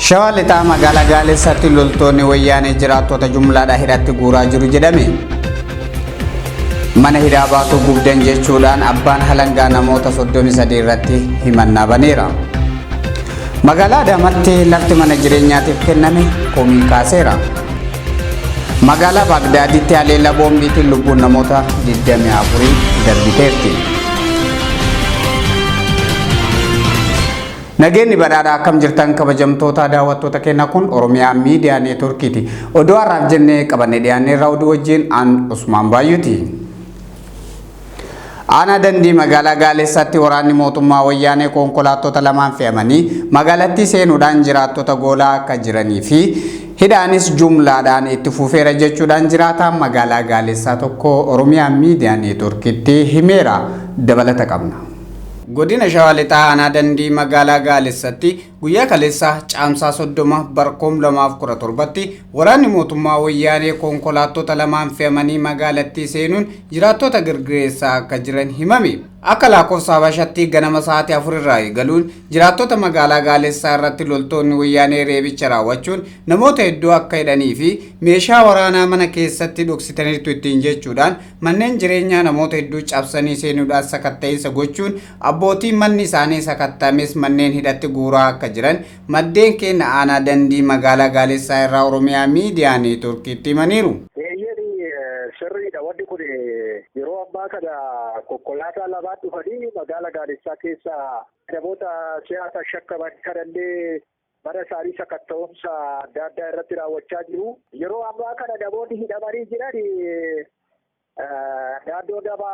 Shawaa Lixaa magaalaa Gaalessaatti loltoonni wayyaanee jiraattota jumlaadhaa hidhatti guuraa jiru jedhame. Mana hidhaa Baatuu gubdan jechuudhaan abbaan halangaa namoota 33 irratti himannaa baneera. Magaalaa Adaamaatti lafti mana jireenyaatiif kenname komii kaaseera. Magaalaa Baagdaaditti haleellaa boombiitiin lubbuun namoota 24 darbiteerti. Nageenyi badhaadhaa akkam jirtan kabajamtoota daawwattoota keenya kun Oromiyaa Miidiyaa Neetworkiiti. Oduu har'aaf jennee qabannee dhiyaanneerra oduu wajjin aan Usmaan Baayyuuti. Aanaa Dandii magaalaa Gaalessaatti waraanni mootummaa wayyaanee konkolaattota lamaan fe'amanii magaalattii seenuudhaan jiraattota goolaa akka jiranii fi hidhaanis jumlaadhaan itti fufeera jechuudhaan jiraataan magaalaa Gaalessaa tokko Oromiyaa Miidiyaa Neetworkitti himeera. Dabalata qabna. Godina Shawaa Lixaa Aanaa Dandii magaalaa Gaalessatti guyyaa kaleessaa Caamsaa 30 bara 2017tti waraanni mootummaa wayyaanee konkolaattota lamaan fe'amanii magaalattii seenuun jiraattota girgireessaa akka jiran himame. Akka lakkoofsa Habashatti ganama sa'aatii 4 irraa eegaluun jiraattota magaalaa Gaalessaa irratti loltoonni wayyaanee reebicha raawwachuun namoota hedduu akka hidhanii fi meeshaa waraanaa mana keessatti dhoksitaniirtu ittiin jechuudhaan manneen jireenyaa namoota hedduu cabsanii seenuudhaan sakatta'iinsa gochuun abbootiin manni isaanii sakatta'ames manneen hidhatti guuraa akka jiran maddeen keenya aanaa Dandii magaalaa Gaalessaa irraa Oromiyaa Miidiyaa Neetworkiitti himaniiru. Eeyyeen sirriidha. Wanni kun yeroo ammaa kana konkolaataa lamaan dhufanii magaala Gaalessaa keessa namoota siyaasa shakkaman kanallee mana isaanii sakatta'umsa adda addaa irratti raawwachaa jiru. Yeroo ammaa kana namoonni hidhamanii jiran naannoo nama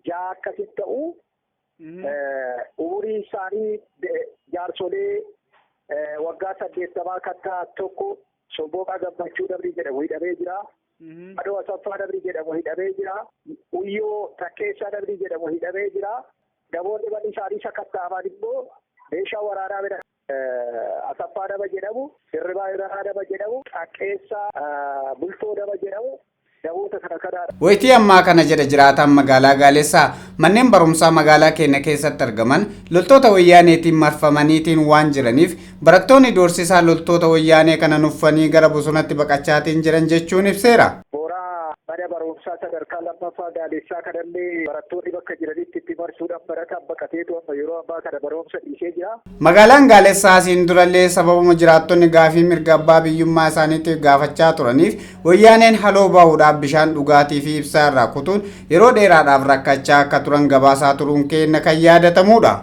6 akkasitti ta'u. Umurii isaanii jaarsolee waggaa 80 kan ta'an tokko Sombooqaa Gammachuu namni jedhamu hidhamee jira. Adoo Asaffaa namni jedhamu hidhamee jira. Uyyoo Takkeessaa namni jedhamu hidhamee jira. Namoonni manni isaanii sakatta'aman immoo meeshaa waraanaa bira Asaffaa nama jedhamu, Hirribaa Irranaa nama jedhamu, Takkeessaa Bultoo nama jedhamu namoota kana kanaadha. Wayitii ammaa kana jedha jiraataan magaalaa Gaalessaa manneen barumsaa magaalaa keenya keessatti argaman loltoota wayyaaneetiin marfamaniitiin waan jiraniif barattoonni doorsisaa loltoota wayyaanee kana nuffanii gara bosonatti baqachaatiin jiran jechuun ibseera. Mooraa mana barumsaa sadarkaa lammaffaa Gaalessaa kanallee barattoonni bakka jiranitti itti marsuudhaan barataan baqateetu amma yeroo ammaa kana barumsa dhiisee jira. Magaalaan Gaalessaa asiin durallee sababuma jiraattonni gaafii mirga abbaa biyyummaa isaaniitiif gaafachaa turaniif wayyaaneen haloo bahuudhaaf bishaan dhugaatii fi ibsaa irraa kutuun yeroo dheeraadhaaf rakkachaa akka turan gabaasaa turuun keenya kan yaadatamudha.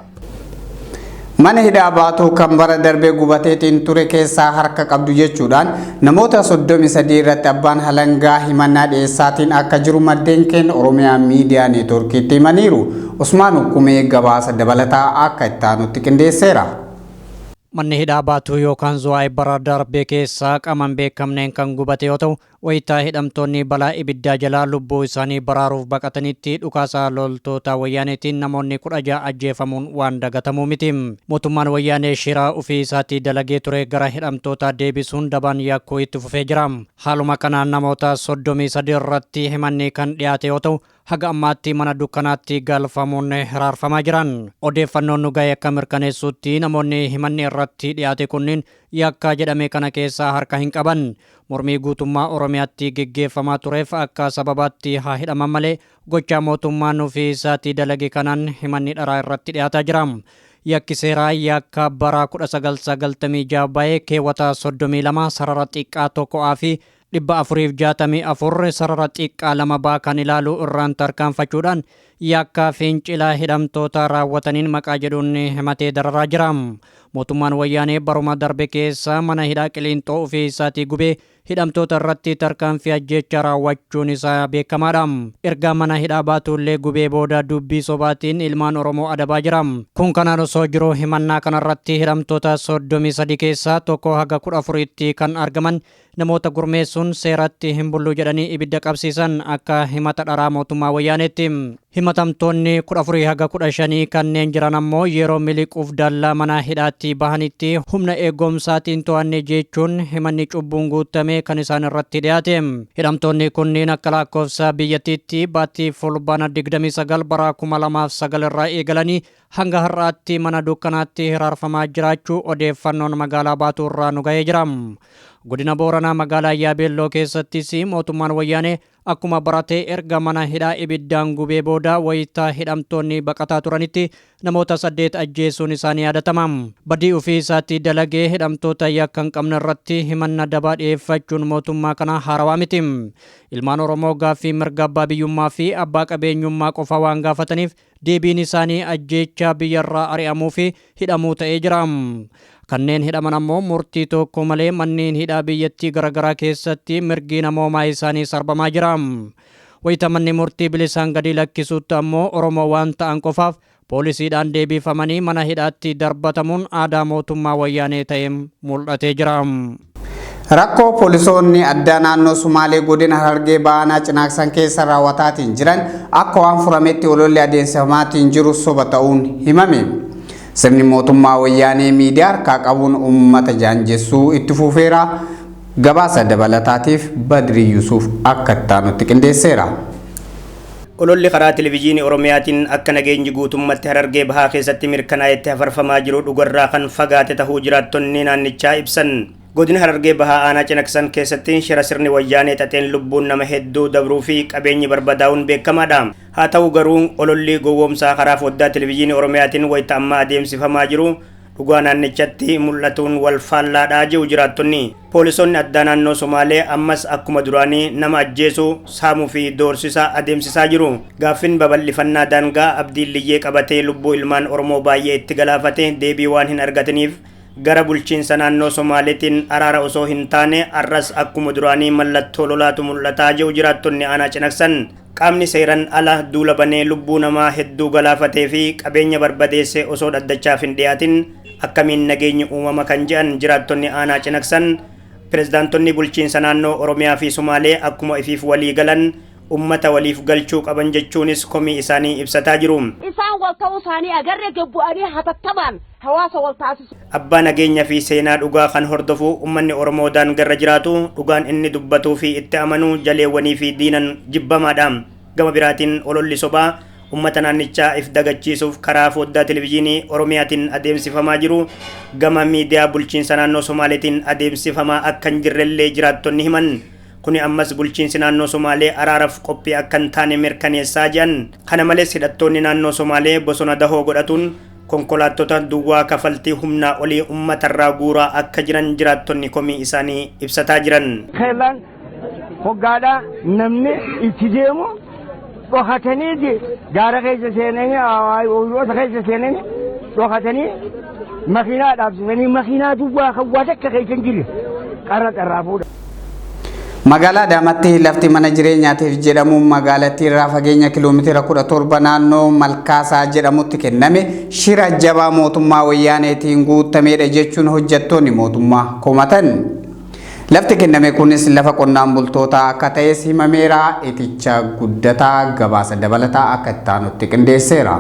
Mana hidhaa Baatuu kan bara darbee gubateetiin ture keessaa harka qabdu jechuudhaan namoota 33 irratti abbaan halangaa himannaa dhiyeessaatiin akka jiru maddeen keenya Oromiyaa Miidiyaa Neetworkiitti himaniiru. Usmaan Hukumee gabaasa dabalataa akka itti aanutti qindeesseera. Manni hidhaa Baatuu yookaan Zuwaay bara darbee keessaa qaamaan beekamneen kan gubate yoo ta'u, wayitaa hidhamtoonni balaa ibiddaa jalaa lubbuu isaanii baraaruuf baqatanitti dhukaasa loltoota wayyaaneetiin namoonni 16 ajjeefamuun waan dagatamuu miti. Mootummaan wayyaanee shiraa ofii isaatii dalagee ture gara hidhamtoota deebisuun dabaan yakkuu itti fufee jira. Haaluma kanaan namoota 33 irratti himanni kan dhiyaate yoo ta'u, haga ammaatti mana dukkanaatti galfamuun hiraarfamaa jiran. Odeeffannoon nu ga'e akka mirkaneessutti namoonni himanni irratti dhiyaate kunniin yakka jedhame kana keessaa harka hin qaban. Mormii guutummaa Oromiyaatti geggeeffamaa tureef akka sababaatti haa hidhaman malee gochaa mootummaan ofii isaatii dalage kanaan himanni dharaa irratti dhiyaataa jira. Yakki seeraa yakka bara 1996 ba'e keewwata 32 sarara xiqqaa 1 fi 464 sarara xiqqaa 2 baa kan ilaalu irraan tarkaanfachuudhaan yakka fincila hidhamtoota raawwataniin maqaa jedhuun himatee dararaa jira. Mootummaan wayyaanee baruma darbe keessa mana hidhaa Qiliinxoo ofii isaatii gubee hidhamtoota irratti tarkaanfii ajjeechaa raawwachuun isaa beekamaadha. Erga mana hidhaa Baatuullee gubee booda dubbii sobaatiin ilmaan Oromoo adabaa jira. Kun kanaan osoo jiru himannaa kanarratti hidhamtoota 33 keessaa tokko haga 14tti kan argaman namoota gurmeessuun seeratti hin bullu jedhanii ibidda qabsiisan akka himata dharaa mootummaa wayyaaneetti. Himatamtoonni 14 haga 15 kanneen jiran ammoo yeroo miliquuf dallaa mana hidhaatti bahanitti humna eegumsaatiin to'anne jechuun himanni cubbuun guutame kan isaan irratti dhiyaate. Hidhamtoonni kunneen akka lakkoofsa biyyattiitti baatii Fulbaana 29 bara 2009 irraa eegalanii hanga har'aatti mana dukkanaatti hiraarfamaa jiraachuu odeeffannoon magaalaa Baatuu irraa nu ga'ee jira. Godina Booranaa magaalaa Yaabeelloo keessattis mootummaan wayyaanee akkuma baratee erga mana hidhaa ibiddaan gubee booda wayitaa hidhamtoonni baqataa turanitti namoota 8 ajjeesuun isaanii yaadatama. Badii ofii isaatti dalagee hidhamtoota yakka hin qabne irratti himanna dabaa dhiyeeffachuun mootummaa kana haarawaa miti. Ilmaan Oromoo gaaffii mirga abbaa biyyummaa fi abbaa qabeenyummaa qofa waan gaafataniif deebiin isaanii ajjeechaa biyyarraa ari'amuu fi hidhamuu ta'ee jira. Kanneen hidhaman ammoo murtii tokko malee manneen hidhaa biyyattii garaagaraa keessatti mirgi namoomaa isaanii sarbamaa jira. Wayita manni murtii bilisaan gadi lakkisuutti ammoo Oromoo waan ta'an qofaaf poolisiidhaan deebifamanii mana hidhaatti darbatamuun aadaa mootummaa wayyaanee ta'een mul'atee jira. Rakkoo poolisoonni addaa naannoo Sumaalee godina Harargee Baanaa Cinaaksan keessa raawwataatiin jiran akka waan furametti ololli adeemsifamaatiin jiru soba ta'uun himame. Sirni mootummaa wayyaanee miidiyaa harkaa qabuun uummata jaanjessuu itti fufeera. Gabaasa dabalataatiif Badrii Yuusuf akka itti qindeesseera. Ololli karaa televizyiinii Oromiyaatiin akka nageenyi guutummatti Harargee Bahaa keessatti mirkanaa'etti hafarfamaa jiru dhugarraa kan fagaate tahuu jiraattonni naannichaa ibsan. Godina Harargee Bahaa aanaa Cinaaksan keessatti shira sirni wayyaanee xaxeen lubbuun nama hedduu dabruu fi qabeenyi barbadaa'uun beekamaadha. Haa ta'u garuu ololli gowwoomsaa karaa foddaa televizyiinii Oromiyaatiin wayita ammaa adeemsifamaa jiru dhugaa naannichatti mul'atuun wal faallaadhaa jiru jiraattonni. Poolisoonni addaa naannoo Somaalee ammas akkuma duraanii nama ajjeesuu, saamuu fi doorsisaa adeemsisaa jiru. Gaaffin babal'ifannaa daangaa Abdiin Liyyee qabatee lubbuu ilmaan Oromoo baay'ee itti galaafate deebii waan hin argataniif gara bulchiinsa naannoo Somaaleetiin araara osoo hin taane arras akkuma duraanii mallattoo lolaatu mul'ataa jiru jiraattonni aanaa Cinaaksan. Qaamni seeran ala duula banee lubbuu namaa hedduu galaafatee fi qabeenya barbadeesse osoo dhaddachaaf hin dhiyaatin akkamiin nageenyi uumama kan jedhan jiraattonni aanaa Cinaaksan pirezidaantonni bulchiinsa naannoo Oromiyaa fi Somaalee akkuma ifiif walii galan ummata waliif galchuu qaban jechuunis komii isaanii ibsataa jiru. Isaan wal ta'uu isaanii agarre gabbu'anii hatattamaan hawaasa wal taasisu. Abbaa nageenya fi seenaa dhugaa kan hordofu ummanni Oromoo daangarra jiraatu dhugaan inni dubbatuu fi itti amanu jaleewwanii fi diinan jibbamaadha. Gama biraatiin ololli sobaa ummata naannichaa if dagachiisuuf karaa foddaa televizyiinii Oromiyaatiin adeemsifamaa jiru gama miidiyaa bulchiinsa naannoo Somaaleetiin adeemsifamaa akka hin jirrellee jiraattonni himan. Kuni ammas bulchiinsi naannoo Somaalee araaraaf qophii akka hin taane mirkaneessaa jiran. Kana malees hidhattoonni naannoo Somaalee bosona dahoo godhatuun konkolaattota duwwaa kafaltii humnaa olii uummatarraa guuraa akka jiran jiraattonni komii isaanii ibsataa jiran. Keellaan hoggaadhaa namni itti deemu dhokataniiti gaara keessa seenanii ooyiroota keessa seenanii dhokatanii makiinaa dhaabsisanii makiinaa duwwaa kan waa takka keessa hin jirre qarra xarraa fuudha. Magaalaa Adaamaatti lafti mana jireenyaatiif jedhamu magaalattii irraa fageenya kiiloomeetira 17 naannoo Malkaasaa jedhamutti kenname shira jabaa mootummaa wayyaaneetiin guutamedha jechuun hojjettoonni mootummaa komatan. Lafti kenname kunis lafa qonnaan bultootaa akka ta'es himameera. Iticha guddataa gabaasa dabalataa akka itti aanutti qindeesseera.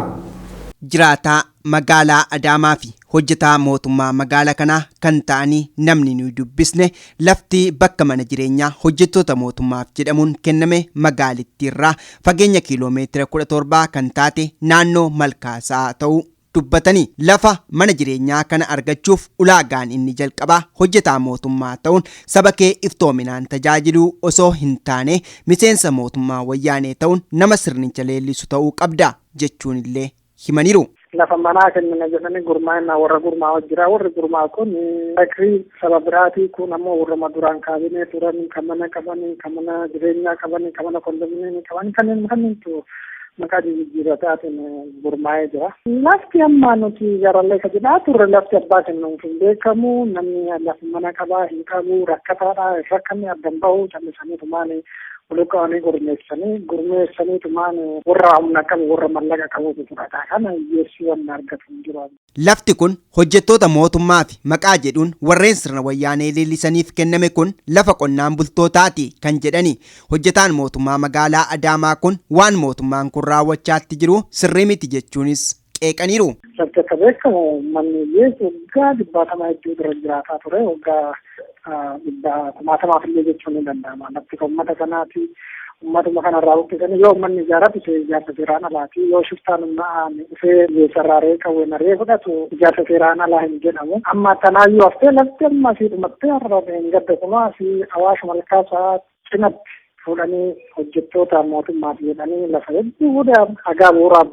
Jiraataa magaalaa Adaamaa fi hojjetaa mootummaa magaalaa kanaa kan ta'anii namni nuyi dubbisne lafti bakka mana jireenyaa hojjettoota mootummaaf jedhamuun kenname magaalittii irraa fageenya kiiloomeetira 17 kan taate naannoo Malkaasaa ta'uu dubbatanii lafa mana jireenyaa kana argachuuf ulaagaan inni jalqabaa hojjetaa mootummaa ta'uun saba kee iftoominaan tajaajiluu osoo hin taane miseensa mootummaa wayyaanee ta'uun nama sirnicha leellisu ta'uu qabda jechuun illee himaniiru. Lafa manaa kennina jedhanii gurmaa'inaa warra gurmaa'aa jira. Warri gurmaa'u kun bakri saba biraatii kun ammoo warruma duraan kaabinee turan kan mana qabanii, kan mana jireenyaa qabanii, kan mana kondominiyeemii qabanii kanneen kanneentu maqaa jijjiirrataatiin gurmaa'ee jira. Lafti amma nuti garallee ka jedhaa turre lafti abbaa kennuuf hin beekamu. Namni lafa mana qabaa hin qabu rakkataadha. Hin rakkanne addan bahu callisaniitu maali Lukaanii gurmeessaniitumaan warra humna qabu warra mallaqa qabutu fudhata. Kana hiyyeessi wanna argatu hin jiru. Lafti kun hojjettoota mootummaa fi maqaa jedhuun warreen sirna wayyaanee leellisaniif kenname kun lafa qonnaan bultootaati kan jedhani. Hojjetaan mootummaa magaalaa Adaamaa kun waan mootummaan kun raawwachaatti jiru sirrii miti jechuunis qeeqaniiru. Lafti akka beekamu manni hiyyeessi waggaa dhibbaatama hedduu dura jiraataa ture. Waggaa dhibba kumaatamaaf illee jechuun ni danda'ama. Lafti uummata kanaati. Uummatuma kanarraa buqqisanii yoo uummanni ijaarratu ijaarsa seeraan alaati. Yoo shiftaan humna'aan dhufee geessarraaree qawwee maree fudhatu ijaarsa seeraan alaa hin jedhamu. Amma tanaayyuu haftee lafti amma asii dhumattee har'a hin gadda kunoo asii Awaash Malkaasaa cinatti fuudhanii hojjettoota mootummaaf jedhanii lafa hedduu dhagaa bu'uuraa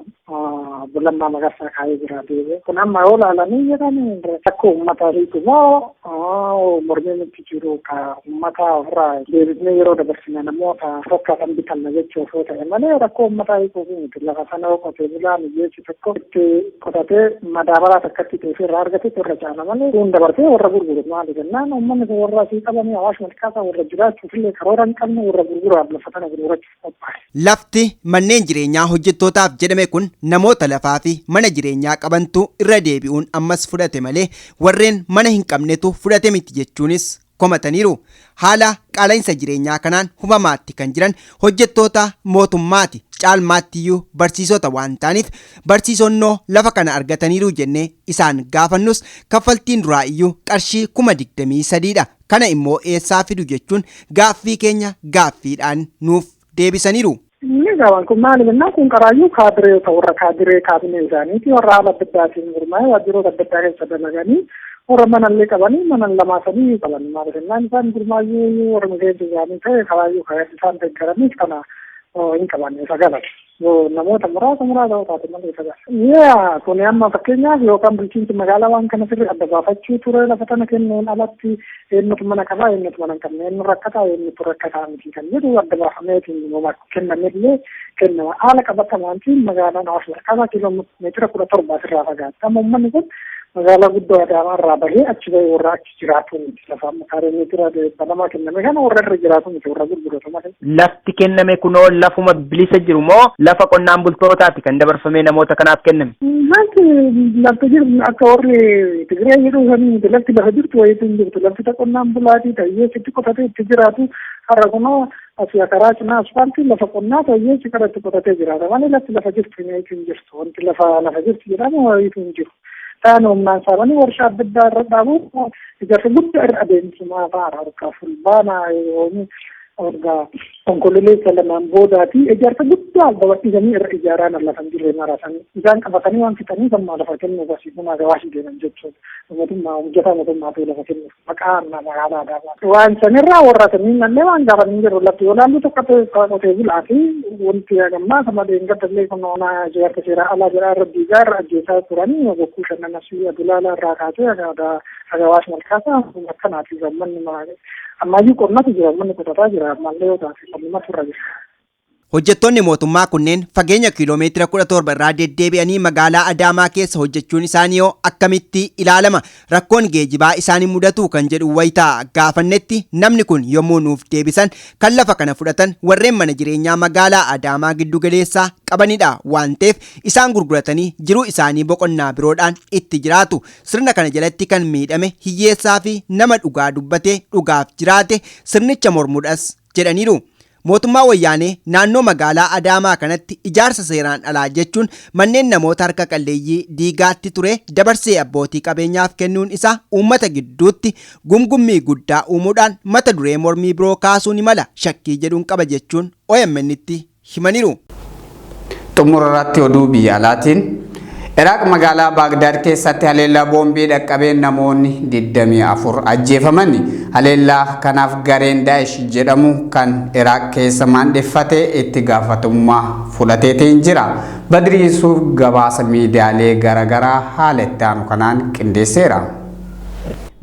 Lammaa Magarsaa kaa'ee jira deebi'ee. Kun amma yoo ilaalanii jedhan rakkoo uummataa hiiku moo mormiin itti jiru ka uummata ofirraa deebisnee yeroo dabarsine namoota fakkaatan bitanna jechuuf yoo ta'e malee rakkoo uummataa hiikuuf miti. Lafa sana yoo qotee bulaan hiyyeessi tokko itti qotatee madaabaraa takkatti xeefii irraa argatetti irra caala malee kun dabarsee warra gurguru maali jennaan uummanni kun warra asii qabanii Awaash Malkaasaa warra jiraachuuf illee karoora hin qabne warra gurguraaf lafa sana gurgurachuuf qophaa'e. Lafti manneen jireenyaa hojjettootaaf jedhame kun namoota lafaa fi mana jireenyaa qabantu irra deebi'uun ammas fudhate malee warreen mana hin qabnetu fudhate miti jechuunis komataniiru. Haala qaala'insa jireenyaa kanaan hubamaatti kan jiran hojjettoota mootummaati. Caalmaattiyyuu barsiisota waan ta'aniif barsiisonnoo lafa kana argataniiru jennee isaan gaafannus kaffaltiin duraa iyyuu qarshii 23,000dha. Kana immoo eessaa fidu jechuun gaaffii keenya gaaffiidhaan nuuf deebisaniiru. Inni gaban kun maali jennaan kun qaraayyuu kaadireeta warra kaadiree kaabinee isaaniiti warra haala adda addaatiin gurmaa'ee waajjiroota adda addaa keessa dalaganii warra manallee qabanii mana lamaa sadii qaban maali jennaan isaan gurmaayyuu warra miseensa isaanii ta'e karaayyuu kan isaan deeggaraniif kana hin qaban isa galan yoo namoota muraasa muraasa yoo taate malee isa galan. Yaa kun amma fakkeenyaaf yookaan bulchiinsi magaalaa waan kana sirrii adda baafachuu ture lafa tana kennuun alatti eenyutu mana qabaa eenyutu mana hin qabne eenyu rakkataa eenyutu rakkataa miti kan jedhu adda baafameetiin kennamillee kennama. Haala qabatamaantiin magaalaan Awaash Malkaasaa kiiloo meetira 17 asirraa fagaatti. Amma uummanni kun magaalaa guddoo Adaamaa irraa bahee achi bahee warra achi jiraatu miti. Lafa amma kaaree meetira 200 kenname kana warra irra jiraatu miti warra gurguratu malee. Lafti kenname kunoo lafuma bilisa jiru moo lafa qonnaan bultootaati kan dabarfamee namoota kanaaf kenname? Lafti lafti jiru akka warri Tigree jedhu sanii miti. Lafti lafa jirtu wayiitu hin jirtu. Lafti ta qonnaan bulaatii ta'ee sitti qotatee itti jiraatu har'a kunoo asii karaa cinaa asfaaltii lafa qonnaa ta'ee si karaa itti qotatee jiraata malee lafti lafa jirtu wayiitu hin jirtu. Wanti lafa lafa jirtu jedhamu wayiitu hin jiru. Ta'an humnaan saamanii warshaa adda addaa irra dhaabu ijaarsa guddaa irra adeemsifamaa fa'aadha. Harka fulbaanaa erga onkololeessa lamaan boodaati ijaarsa guddaa babal'isanii irra ijaaraan lafa hin jirre marasan isaan qabatanii waan fixanii sammaa lafa kennuuf asii bunaa gabaashii deeman jechuudha. Mootummaa hojjetaa mootummaa ta'e lafa kennuuf maqaa magaalaa Adaamaa. Waan sanirraa warra saniin mallee waan gaafan hin jiru lafti yoo laallu tokko qotee bulaa fi wanti hagammaa sama deengадallee kun onaa ijaarsa seeraa alaa jedhaa irra diigaa irra ajjeesaa turanii bokkuu shanan asii adulaala irraa kaasee Awaash Malkaasaa akkanaati uummanni ammayyuu qonnatu jira uummanni qotataa jira ammallee yoo taate qonnumatu irra jira. Hojjettoonni mootummaa kunneen fageenya kiiloomeetira 17 irraa deddeebi'anii magaalaa Adaamaa keessa hojjechuun isaanii yoo akkamitti ilaalama? Rakkoon geejibaa isaanii mudatu kan jedhu wayitaa gaafannetti namni kun yommuu nuuf deebisan kan lafa kana fudhatan warreen mana jireenyaa magaalaa Adaamaa giddu galeessaa qabanidha waan ta'eef isaan gurguratanii jiruu isaanii boqonnaa biroodhaan itti jiraatu. Sirna kana jalatti kan miidhame hiyyeessaa fi nama dhugaa dubbatee dhugaaf jiraate sirnicha mormuudhas jedhaniiru. Mootummaa wayyaanee naannoo magaalaa Adaamaa kanatti ijaarsa seeraan alaa jechuun manneen namoota harka qalleeyyii diigaatti ture dabarsee abbootii qabeenyaaf kennuun isaa uummata gidduutti gumgummii guddaa uumuudhaan mata duree mormii biroo kaasuu ni mala shakkii jedhuun qaba jechuun OMN tti himaniiru. Xumura irratti oduu biyya alaatiin Iraaq magaalaa Baagdaad keessatti haleellaa boombii dhaqqabeen namoonni 24 ajjeefaman. Haleellaa kanaaf gareen Daa'ish jedhamu kan Iraaq keessa maandheffate itti gaafatamummaa fudhateetiin jira. Badri Yuusuf gabaasa miidiyaalee garaagaraa haala itti aanu kanaan qindeesseera.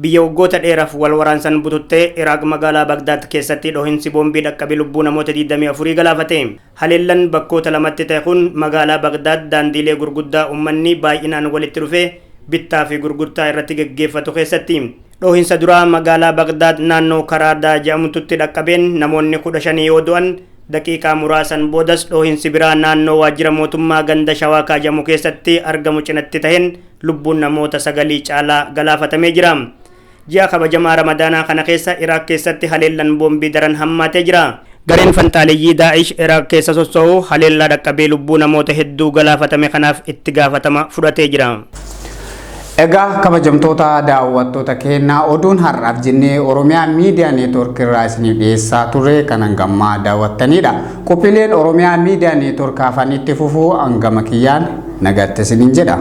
Biyya waggoota dheeraaf wal waraansan bututtee Iraaq magaalaa Bagdaad keessatti dhohinsi boombii dhaqqabe lubbuu namoota 24 galaafate. Haleellan bakkoota lamatti ta'e kun magaalaa Bagdaad daandiilee gurguddaa uummanni baay'inaan walitti dhufee bittaa fi gurgurtaa irratti geggeeffatu keessatti. Dhoohinsa duraa magaalaa Bagdaad naannoo Karaadaa jedhamtutti dhaqqabeen namoonni 15 yoo du'an, daqiiqaa muraasan boodas dhoohinsi biraa naannoo waajjira mootummaa ganda Shawaa jedhamu keessatti argamu cinatti taheen lubbuun namoota 9 caalaa galaafatamee jira. Ji'a kabajamaa Ramadaanaa kana keessa Iraaq keessatti haleellan boombii daran hammaatee jira. Gareen fanxaaleeyyii Daa'ish Iraaq keessa sossoo'u haleellaa dhaqqabee lubbuu namoota hedduu galaafatame kanaaf itti gaafatama fudhatee jira. Egaa kabajamtoota daawwattoota keenyaa, oduun har'aaf jennee Oromiyaa Miidiyaa Neetwoork irraa isiniif dhiyeessaa turre kan hangammaa daawwattanidha. Qophiileen Oromiyaa Miidiyaa Neetwoork hafan itti fufuu, hangama kiyyaan nagaatti isiniin jedha.